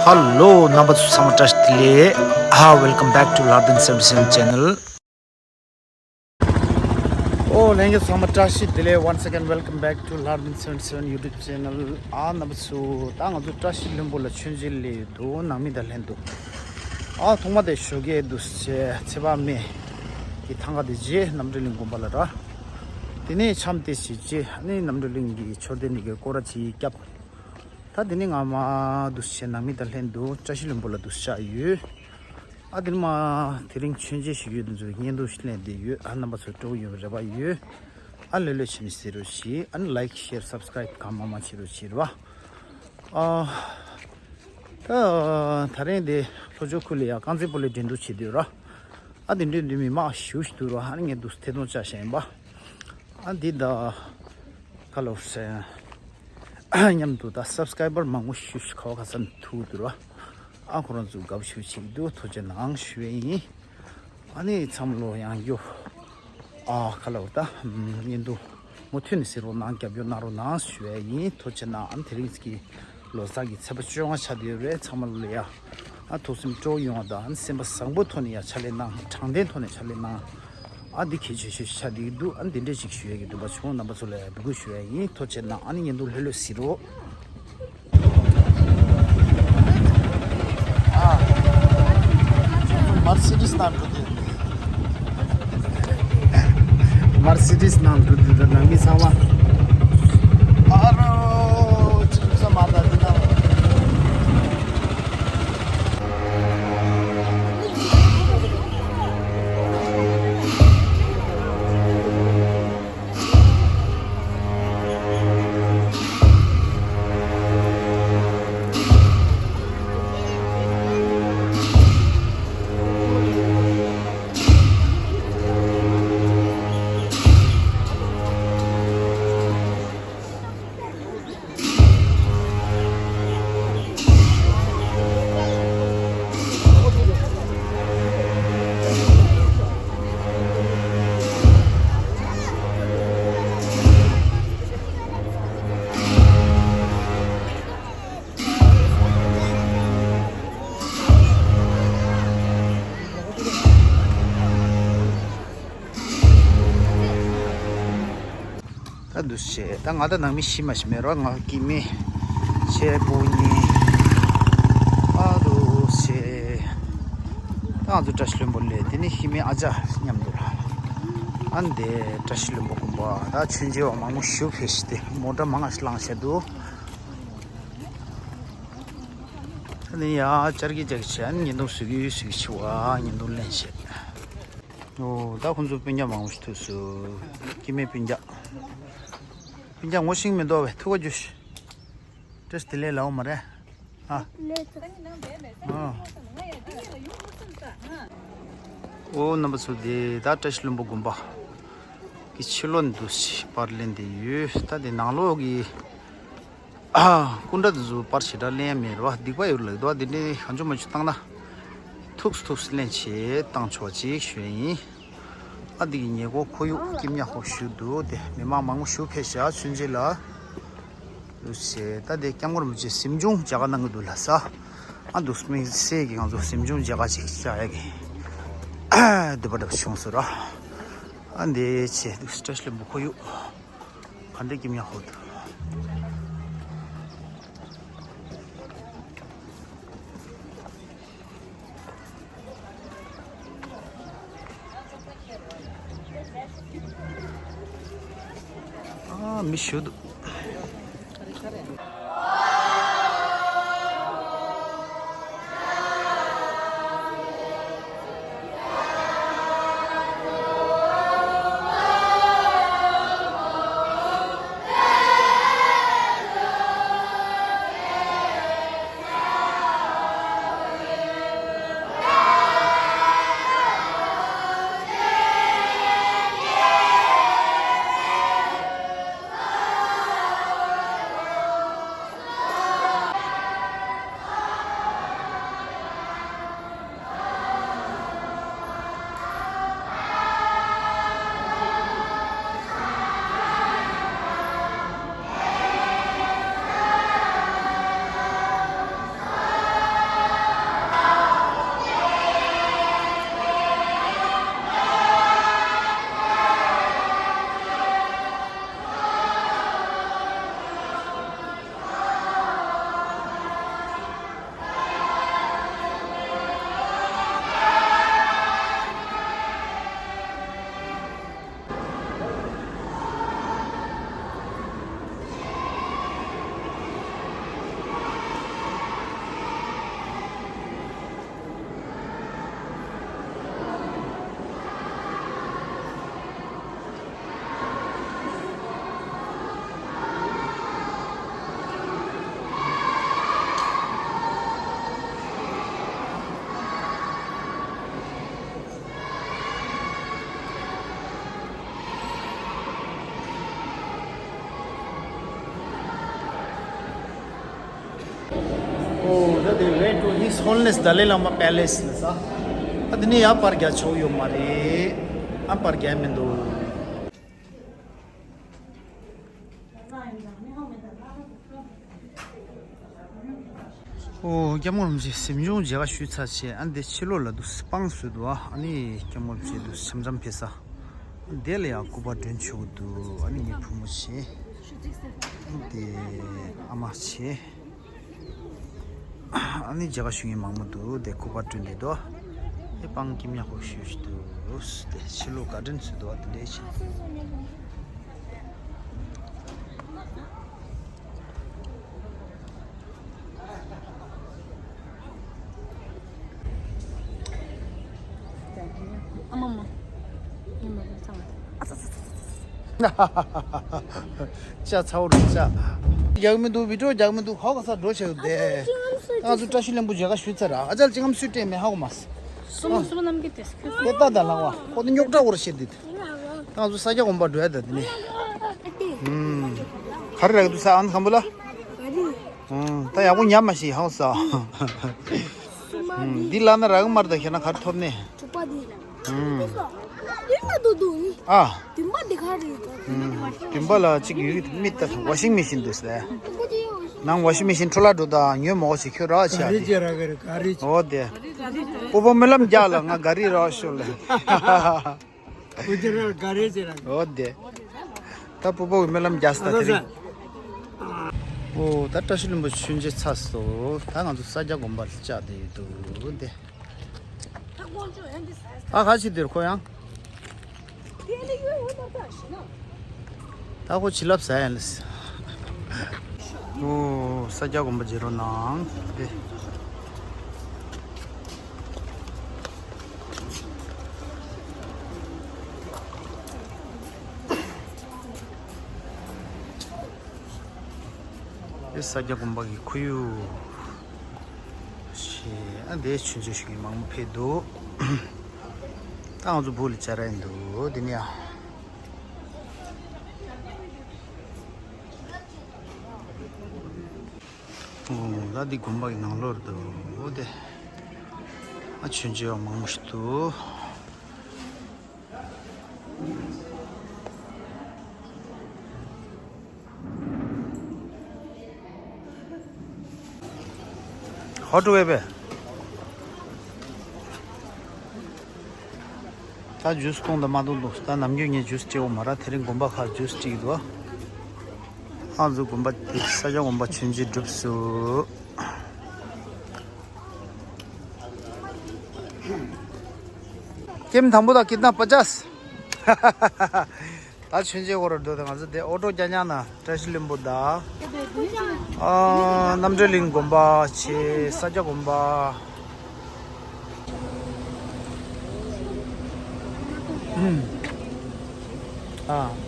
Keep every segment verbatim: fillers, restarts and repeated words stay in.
Hello, རྣམ་པ་ཚོ་ཚང་མ་བཀྲ་ཤིས་བདེ་ལེགས། ཨ། Welcome back to Lardin seventy-seven channel. ཨོ་ལྷན་རྒྱས་ཚང་མ་བཀྲ་ཤིས་བདེ་ལེགས། Once again, welcome back to Lardin seventy-seven YouTube channel. ཨ། རྣམ་པ་ཚོ་ད་ང་ཚོ་བཀྲ་ཤིས་ལྷུན་པོ་ལ་མཆོད་མཇལ་སླེབས་འདུག་ནང་མི་དང་ལྷན་དུ། ཨ། ཐོག་མ་དེ་ཞོགས་ཀས་འདུག་སེ་ཚེ་དཔག་མེད་ཀྱི་ཐང་ག་དེ་རྗེས་རྣམ་གྲོལ་གླིང་དགོན་པ་ལ་ར། དེ་ནས་འཆམ་དེ་བྱས་རྗེས་ཨ་ནི་རྣམ་གྲོལ་གླིང་གི་མཆོད་རྟེན་དེ་གའི་སྐོར་ར་ཅིག་བརྒྱབ། ད་དེ་ནས་ང་མ་འདུག་སེ་ནང་མི་དང་ལྷན་དུ་བཀྲ་ཤིས་ལྷུན་པོ་ལ་འདུག་སེ་ཆགས་ཡོད། ཨ། དེ་ནས་མ་དེ་རིང་མཆོད་མཇལ་ཞིག་ཡོད། དེ་ཚོའི་བརྙན་ཐུང་ཞིག་ལེན་བསྡད་ཡོད། ཨ། རྣམ་པ་ཚོ་སྤྲོ་པོ་ཡོད་པའི་རེ་བ་ཡོད། ཨ། ལྷོད་ལྷོད་བྱས་ནས་གཟིགས་རོགས་བྱེད། ཨ་ནི་like, share, subscribe གང་མང་མང་བྱེད་རོགས་བྱེད་རེད་བ། ཨ། ད་ད་རིང་དེ་ལྷོ་ཕྱོགས་ཁུལ་ལ་ཡ་རྐང་རྩེད་སྤོ་ལོའི་འགྲན་བསྡུར་བྱེད་དུས་ར། ཨ། དེ་འདྲའི་འདི་མི་མང་ཞེ་པོ་ཞིག་འདུག་ར། ཨ་ནི་ངས་འདུག་ཐད་གཏོང་བྱས་བཞག་ཡིན་པ། ཨ། འདི་ད་ག་ལབ་སེ་མཉམ་དུ་ད་སབ་སི་ཀ་རའི་བར་མང་པོ་ཞེ་པོ་ཞིག་ག་བ་ག་ས་ནས་ཐུག་འདུག་ར། ཨ། ཁོ་རང་ཚོ་དགའ་པོ་ཞེ་པོ་བྱེད་ཀྱི་འདུག་ཐུགས་རྗེ་གནང་ཞུ་ཡས་ཡིན། ཨ་ནི་ཚང་མ་ལོ་ཡང་རྒྱུ། ཨ། ག་ལབ་ད་བརྙན་ཐུང་མུ་མཐུད་ནས་གཟིགས་རོགས་གནང་། རྒྱབ་སྐྱོར་གནང་རོགས་གནང་ཞུ་ཡས་ཡིན། ཐུགས་རྗེ་གནང་། ཨ་ནི་དེ་རིང་གི་ལོ་གསར་གྱི་ཚེས་པ་བཅོ་ལྔ་ཆགས་བསྡད་ཡོད་རེད། ཚང་མ་ལོ་ལ་ཡ། ཨ། ཐུགས་སེམས་སྤྲོ་པོ་ཡོང་བ་དང་། ཨ་ནི་སེམས་པ་བཟང་པོའི་ཐོག་ནས་ཡ་ཕྱག་ལས་གནང་། དྲང་བདེན་ཐོག་ནས་ཕྱག་ལས་གནང་། ཨ། འདི་གལ་ཆེ་ཤོས་ཆགས་བསྡད་ཀྱི་འདུག་ཨ། འདི་འདྲས་ཅིག་ཞུ་ཡས་ཀྱི་འདུག་པ། བྱུང་རྣམ་པ་ཚོ་ལ་འབོད་སྐུལ་ཞུ་ཡས་ཡིན། ཐུགས་རྗེ་གནང་། ཨ་ནི་བརྙན་ཐུང་ལྷོད་ལྷོད་གཟིགས་རོགས། ཨ། ཁྱོད་ཚོ་མར་སི་ཌི་སི་ནང་འགྲོ་དུས། མར་སི་ཌི་སི་ནང་འགྲོ་དུས་ད་ནང་མི་ཚང་མ། ཨ་རོ། ཅི་ས་མ་ད་འདི་ན། ད་འདུག་སེ་ད་ང་ད་ནང་མི་ཤི་མ་ཤི་མེད་རོགས། ང་སྐྱེ་དམན་ཆེ་བུ་གཉིས། ཨ་འདུག་སེ་ད་ང་ཚོ་བཀྲ་ཤིས་ལྷུན་པོ་སླེབས། དེ་ནས་ཤི་དམན་ཨ་ཅག་མཉམ་དུ་ལ། ཨ་འདི་བཀྲ་ཤིས་ལྷུན་པོ་དགོན་པ་ད་མཆོད་མཇལ་བ་མང་པོ་ཞེ་པོ་ཕེབས་ཤག་དེ་མོ་ཊ་མང་ང་ཞིག་ལངས་བཞག་འདུག་ད་ནི་ཡ་བཅར་གི་བཅར་གི་བྱས། ཨ་ནི་བརྙན་ཐུང་བཟོ་གི་བཟོ་གི་བྱས་པ། བརྙན་ཐུང་ལེན་བྱས། ཨོ། ད་ཁོང་ཚོ་སྤུན་ཀྱག་མང་པོ་ཞིག་ཐུག་སོང་། སྐྱེ་དམན་སྤུན་ཀྱག་སྤུན་ཀྱག་ངོ་ཤེས་མི་འདུག་པས། ཐུག་ག་རྒྱུ་ཞིག་བཀྲ་ཤིས་བདེ་ལེགས་ལབ་མ་རེད། ཨ། ཨོ། རྣམ་པ་ཚོ་དེ་ད་བཀྲ་ཤིས་ལྷུན་པོ་དགོན་པ་གི་ཕྱི་ལོགས་འདུག་སེ་པར་ལེན་བསྡད་ཡོད། ད་དེ་ནང་ལོགས་ཀྱི་ཨ། སྐུ་འདྲ་དེ་ཚོ་པར་ཞེ་དྲག་ལེན་ཡ་མེད་རེད་བ། སྡིག་པ་ཡོད་ལབ་འདུག་བ། འདི་འདྲའི་གང་བྱུང་མ་བྱུང་བཏང་ན། ཐུགས་སུ་ཐུགས་སུ་ལེན་བྱས་བཏང་ཆོག་ཅིག་ཞུ་ཡ་ཡིན། ཨ། འདི་གི་ཉེ་འཁོར་ཁོར་ཡུག་སྐྱིད་ཉག་ཁོག་ཞིག་འདུག་དེ་མི་མང་མང་པོ་ཞིག་ཕེབས་ཤག་མཆོད་མཇལ་ལ། འདུག་སེ་ད་དེ་སྐྱབས་མགོན་རིན་པོ་ཆེ་གཟིམ་ཆུང་མཇལ་ཁ་གནང་གི་འདུག་ལབ་ས། ཨ། འདུག་སེ་དམིགས་བསལ་གྱི་ང་ཚོ་གཟིམ་ཆུང་མཇལ་ཁ་ཅིག་བཅར་ཡ་གི་འདོད་པ་འདྲ་བ་བྱུང་སོང་ར། ཨ། འདི་བྱས་འདུག་སེ་བཀྲ་ཤིས་ལྷུན་པོ་ཁོར་ཡུག་ག་འདྲ་སྐྱིད་ཉག་ཁོག་འདུག་ཨ། མི་ཞེ་པོ་འདུག They went to His Holiness Dalai Lama Palace ལ་ས། ཨ་དེ་ནས་ཡར་པར་རྒྱག་ཆོག་ཡོད་མ་རེད། ཨ་པར་རྒྱག་མི་འདུག་ཨོ། སྐྱབས་མགོན་རིན་པོ་ཆེ་གཟིམ་ཆུང་མཇལ་ཁ་ཞུས་ཚར་བྱས། ཨ་འདི་ཕྱི་ལོགས་ལ་འདུག་སྤང་བཟོས་འདུག་ཨ་ནི་སྐྱབས་མགོན་རིན་པོ་ཆེ་འདུག་འཆམ་འཆམ་ཕེབས་ས། ཨ་འདི་ལ་ཡང་སྐུ་པར་སྒྲོན་ཆོག་གི་འདུག་ཨ་ནི་ངའི་བུ་མོ་བྱས། ཨ་འདི་ཨ་མ་བྱས། ཨ་ནི་མཇལ་ཁ་ཞུ་མཁན་མང་པོ་འདུག་དེ་སྐུ་པར་སྒྲོན་བསྡད་འདུག་ཨེ་སྤང་སྐྱིད་མཉམ་ཞིག་ཞུ་ཞུ་འདུག་དེ་ཕྱི་ལོགས་ག་དྲན་ཚོད་འདུག་དེ་འདྲས་ཤིག་ཨ་མ་མ། ཡིན་མ་རེད་ཚང་མ། ཨ་ཙ་ཙ་ཙ་ཙ། ཅ་ཚ་བོ་རེད་ཅ། རྒྱག་མི་འདུག་བི་ཌིའོ་རྒྱག་མི་འདུག་ཧོ་ག་ས་འགྲོ་ཆེ་བ་དེ། ང་ཚོ་བཀྲ་ཤིས་ལྷུན་པོ་མཇལ་ཁ་ཞུས་ཚར་ར། ཨ་ཅག་ཅི་ངམ་སུས་སྤྲད་མེད་ཧ་གོ་མ་སོང་། སུ་མོ་སུ་མོ་རྣམས་ཀྱི་དེ་སྐྱོ་དེ་ལྟ་ད་ལགས་བ་ཁོ་དེ་རྙོག་དྲ་བོར་བཤད་དེ། ང་ཚོ་ས་སྐྱ་དགོན་པ་འགྲོ་ཡ་ད་དེ་ནས། ག་རེ་རག་འདུག་ས་ཨན་ཁམ་བུ་ལ། ད་ཡག་པོ་ཉམས་མ་ཤེས་ཧང་ས། འདི་ལ་ན་རག་མར་ད་ཁྱེད་ན་ག་རེ་ཐོབ་ནས། ཨ། དུམ་པ་ལ་གཅིག་ཡོད་མི་ད་ཝ་ཤིང་མེ་ཤིན་འདུག་ཟེར། ནང་ཝ་ཤིང་མེ་ཤིན་འཕྲོ་བརླག་འགྲོ་དང་ཉོས་མོ་ཞིག་ཁྱོད་རག་ཆ། ག་རེ་ཅེ་རག་ག་རེ་ག་རེ། འོ་དེ། སྤོ་བོ་སྨོན་ལམ་རྒྱག་ལ་ང་ག་རེ་རག་ཤོག་ལ། འོ་དེ། ད་སྤོ་བོ་གི་སྨོན་ལམ་རྒྱག་ས་ད་དེ་རིང་། འོ་ད་བཀྲ་ཤིས་ལྷུན་པོ་མཆོད་མཇལ་ཚར་སོང་། ད་ང་ཚོ་ས་སྐྱ་དགོན་པ་ལ་བཅར་བསྡད་ཡོད་འདུག་དེ། ཨ་ཁ་ཅིག་འདིར་ཁོ་ཡང་། ད་ཁོ་བྱིན་རླབས་ཟ་ཡ་ལས། ཨོ། ས་སྐྱ་དགོན་པ་མཇལ་རོགས་གནང་། དེ་ས་སྐྱ་དགོན་པ་གི་ཁོར་ཡུག་ཞེས། ཨ་འདིར་མཆོད་མཇལ་ཞུ་མཁན་མང་པོ་ཕེབས་འདུག་ད་ང་ཚོ་སྦུག་ལ་བཅར་ཡ་འདུག་འདི་ནས་ཡ། ཨོ། ད་འདི་དགོན་པ་གི་ནང་ལོགས་འདུག་དེ། ཨ་མཆོད་མཇལ་བ་མང་པོ་ཞིག་འདུག་ཧོ་ཀྲུ་ཝེ་པེ། ད་ཇུས་གཏོང་དང་མ་གཏོང་འདུག་ད་ནམ་རྒྱུན་ངས་ཇུས་སྤྲད་འོ་མ་ར། དེ་རིང་དགོན་པ་ཁག་ཇུས་སྤྲད་ཀྱི་འདུག་ཨ་ང་ཚོ་དགོན་པ་དེ་ས་སྐྱ་དགོན་པ་མཆོད་མཇལ་གྲུབ་སོང་། ཀེམ་དང་པོ་དང་ཀིར་ཏན་པ་ཅཱས། ད་མཆོད་མཇལ་སྐོར་འགྲོ་དང་ང་ཚོ་དེ་ཨོ་ཊོ་རྒྱག་ཉག་ན་བཀྲ་ཤིས་ལྷུན་པོ་དང་། ཨ་རྣམ་གྲོལ་གླིང་དགོན་པ་བྱས། ས་སྐྱ་དགོན་པ། ཨ།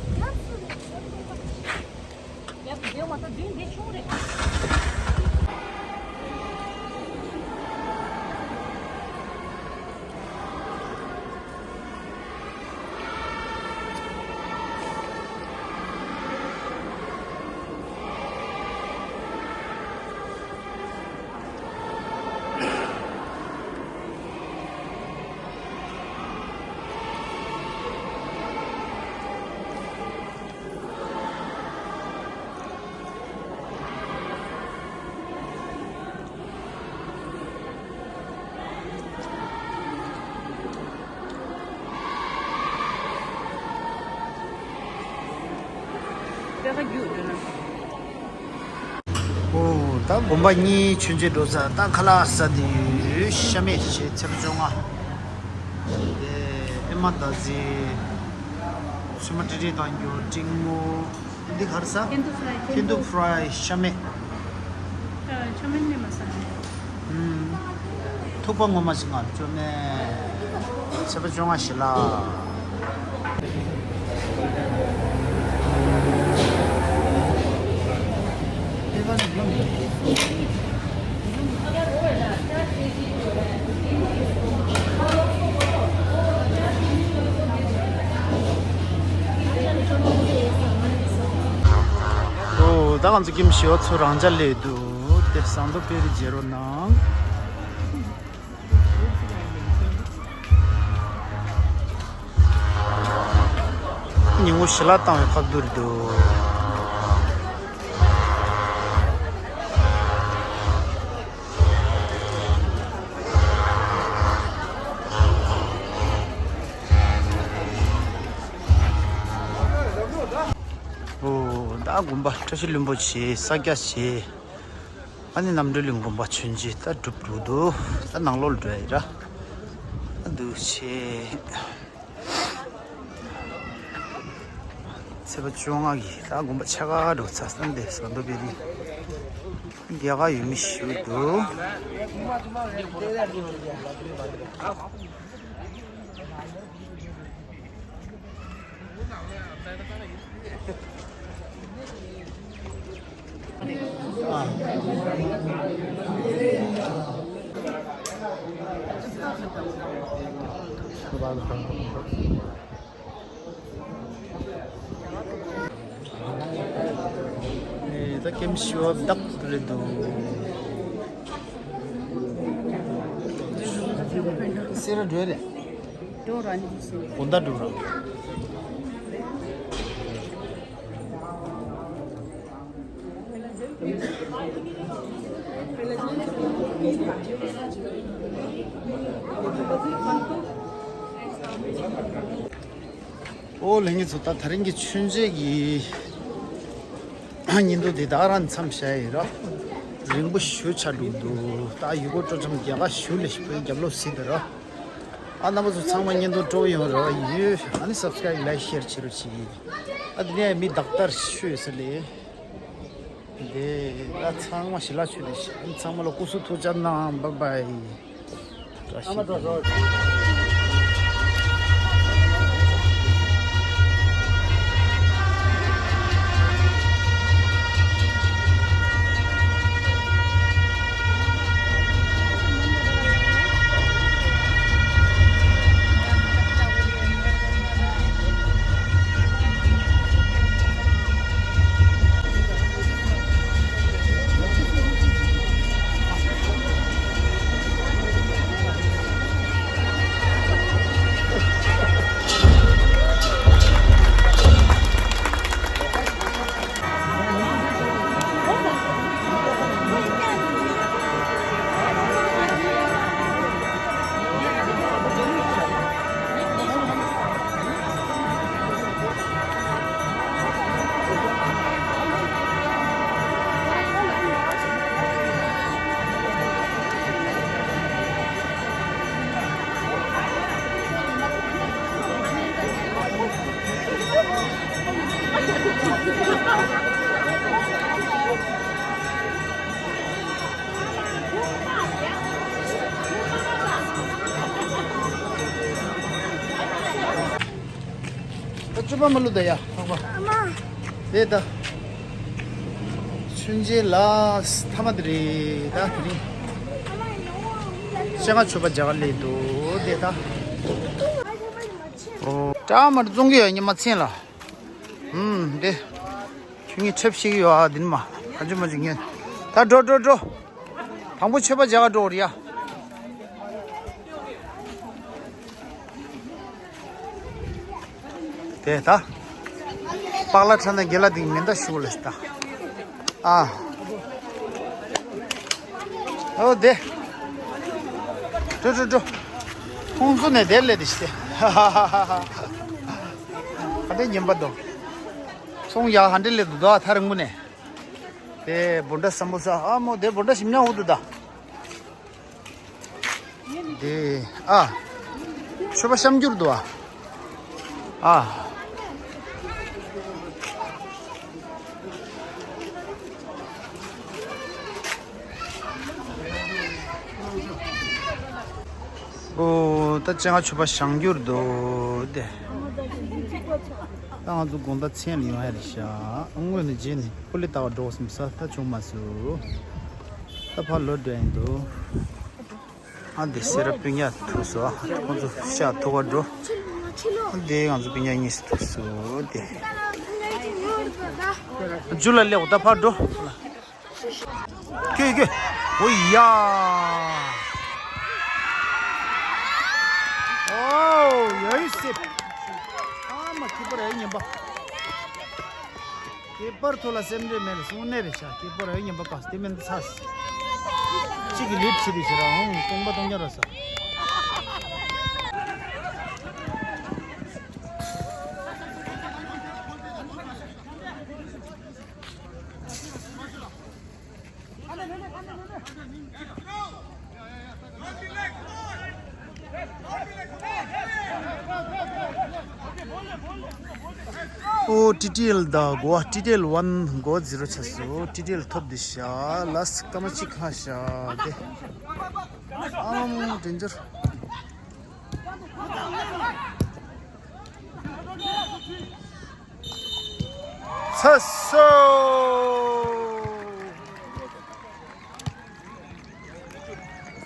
ཨོ། ད་དགོན་པ་གཉིས་མཆོད་མཇལ་འགྲོ་ས། ད་ཁ་ལག་ཟ་དེ་ཡོད། ཤ་མེད་བྱས་ཚེས་པ་བཅོ་ལྔ། དེ་ཨེ་མ་ད་ཟི། ཚོད་མ་ཏྲི་ཏྲི་དང་རྒྱུ་ཏྲིང་མོ། འདི་ག་རེ་ཟ། ཐེན་ཐུ་ཧྥ་རའི། ཐེན་ཐུ་ཧྥ་རའི་ཤ་མེད། ཨ། ཤ་མེད་ནི་མ་ཟ་ནི། ཨུམ། ཐུག་པ་ངོ་མ་ཞིག་ང་བཅོ་ལྔ། ཚེས་པ་བཅོ་ལྔ་ཞིག་ལ། ཨོ། ད་ང་ཚོ་ཀེམ་ཞི་བ་ཚོ་རང་འཇགས་སླེབས་འདུག་དེ་ཟངས་མདོག་དཔལ་རི་མཇལ་རོགས་གནང་། ཉིན་གུང་ཞལ་ལག་བཏང་བའི་ཁ་བསྡུར་འདུག་ཨོ། ད་དགོན་པ་བཀྲ་ཤིས་ལྷུན་པོ་ཆེ། ས་སྐྱ་ཆེ། ཨ་ནི་རྣམ་གྲོལ་གླིང་དགོན་པ་མཆོད་མཇལ་ད་གྲུབ་འགྲོ་འདུག་ད་ནང་ལོགས་ལ་འགྲོ་ཡ་ཡིན་ར། ཨ་འདུག་ཆེ། ཚེས་པ་བཅོ་ལྔ་གི་ད་དགོན་པ་ཆ་ག་འགྲོ་ཚ་སྟན་དེ་ཟ་འདོད་པའི་རིགས་རྒྱ་གར་ཡུལ་མི་ཞུ་འདུག་ད་ཀེམ་ཤི་བ་བདག་རེད་འདུག་སེ་ར་འགྲོ་རེད། འགྲོ་ར་ནི་སེ། དགོང་དག་འགྲོ་ར། ཨོ་ལྷན་རྒྱས་ཚོ། ད་དེ་རིང་གི་མཆོད་མཇལ་གྱི་བརྙན་ཐུང་འདི་ད་རང་མཚམས་བཞག་ཡིན་ར། རིང་པོ་ཞེ་ཆགས་འགྲོ་འདུག་ད་ཡུལ་སྐོར་སྤྲོ་འཆམ་རྒྱ་གར་གཞུང་ལས་བོད་རྒྱབ་ལོགས་ཟིན་པ་ར། ཨ་རྣམ་པ་ཚོ་ཚང་མ་བརྙན་ཐུང་སྤྲོ་པོ་ཡོང་རོགས་ཡོད། ཨ་ནི་སབ་སི་ཀ་རེབ་ལའིཀ་ཤེར་བྱེད་རོགས་གྱིས། ཨ་དེ་ནས་མི་དག་ལྟར་ཤོད་ཟེར་ལེ། དེ་ད་ཚང་མ་ཞི་ལ་ཆུ་ལས་ཤི། ཨ་ནི་ཚང་མ་ལ་སྐུ་གཟུགས་ཐུགས་ཅག་གནང་། བཱའི་བཱའི། བཀྲ་ཤིས་བདེ་ལེགས། ད་བཅུ་པ་མ་ལུས་ད་ཡ། ཧོ་པ། དེ་ད། མཆོད་མཇལ་ལ་ཐ་མ་དེ་རེད་ད་དེ་རིང་། སྤྱན་སྔ་མཆོད་པ་རྒྱ་གར་སླེབས་འདུག་དེ་ད། ཨོ། ཀྲ་མར་བཙོང་གི་ཡོད་ཉི་མ་མཚན་ལ། ཨུམ་དེ། ཁྱོད་ངའི་ཁྲེབ་ཤིག་ཡོད་ཨ་དེ་ནི་མ། ག་ཅུ་མ་ཅུ་ངན། ད་འགྲོ་འགྲོ་འགྲོ། དང་པོ་མཆོད་པ་རྒྱག་ག་འགྲོ་རེད་ཡ། དེ་ད། པགས་ལ་ཁྲ་ན་རྒན་ལགས་འདི་མེ་མདའ་ཞུ་ལས་ད། ཨ། ཨོ་དེ། འགྲོ་འགྲོ་འགྲོ། ཁོང་ཚོ་ནས་དེར་སླེབས་ཏེ་ཤི་སྟེ། ཧ་ཧ་ཧ་ཧ། ག་འདྲ་ཉན་པ་འདུག་ཚོང་ཡག་ཧ་འདྲ་སླེབས་འདུག་ད་ཐག་རིང་པོ་ནས། དེ་བོད་འདྲ་སམ་བྷོ་ས་ཨ་མོ་དེ་བོད་འདྲ་ཞིམ་ཉག་འུ་འདུག་ད། དེ་ཨ། མཆོད་པ་བཤམས་རྒྱུར་འདུག་ཨ། ཨ། ཨོ་ད་སྤྱན་སྔ་མཆོད་པ་བཤམས་རྒྱུར་འདུག་དེ། ད་ང་ཚོ་དགོང་དག་མཚན་ལ་ཡོང་ཡ་རེད་ཤག་དངོས་ནས་རྗེས་ནས་ཀུ་ལི་ལྟ་བ་འགྲོ་བསམ་ས་ད་བྱུང་མ་སོང་། ད་ཕར་ལོག་འགྲོ་ཡིན་འདུག་ཨ་འདི་སེ་ར་སྤུན་ཉག་ཐུག་སོང་ཨ། ཁོང་ཚོ་ཤག་ཐུག་ག་འགྲོ། ཨ་འདི་ང་ཚོ་སྤུན་ཉག་གཉིས་སུ་ཐུག་སོང་དེ། ཇུ་ལ་སླེབས་ད་ཕར་འགྲོ། ཁྱོད་ཁྱོད། ཨོ་ཡ། ཨོ་ཡ་ཡི་སེ། ཨ་མ་ཁྱི་ པར་ཨེ་ཉན་པ། ཁྱད་པར་ཐོག་ལ་སེམས་ཁྲལ་མེད་ལ་སོང་གནས་རེད་ཤག་ཁྱད་པར་ཨེ་ཉན་པ་ག་སྟེ་མིན་ཚ། གཅིག་གི་ལིབ་ཆི་དེ་ཞེ་ར་ཧོང་སྟོང་པ་སྟོང་རྐྱང་ར་ས། ཨོ་ཊི་ཊི་ཨེལ་ད་གོ་ཊི་ཊི་ཨེལ་ཝན་གོ་ཛི་རོ་ཆགས་སོ། ཊི་ཊི་ཨེལ་ཐོབ་དེ་ཤ་ལས་སྐར་མ་གཅིག་ལྷག་ཤག་དེ། ཨམ་ཌེན་ཇར། ཚ་སོ།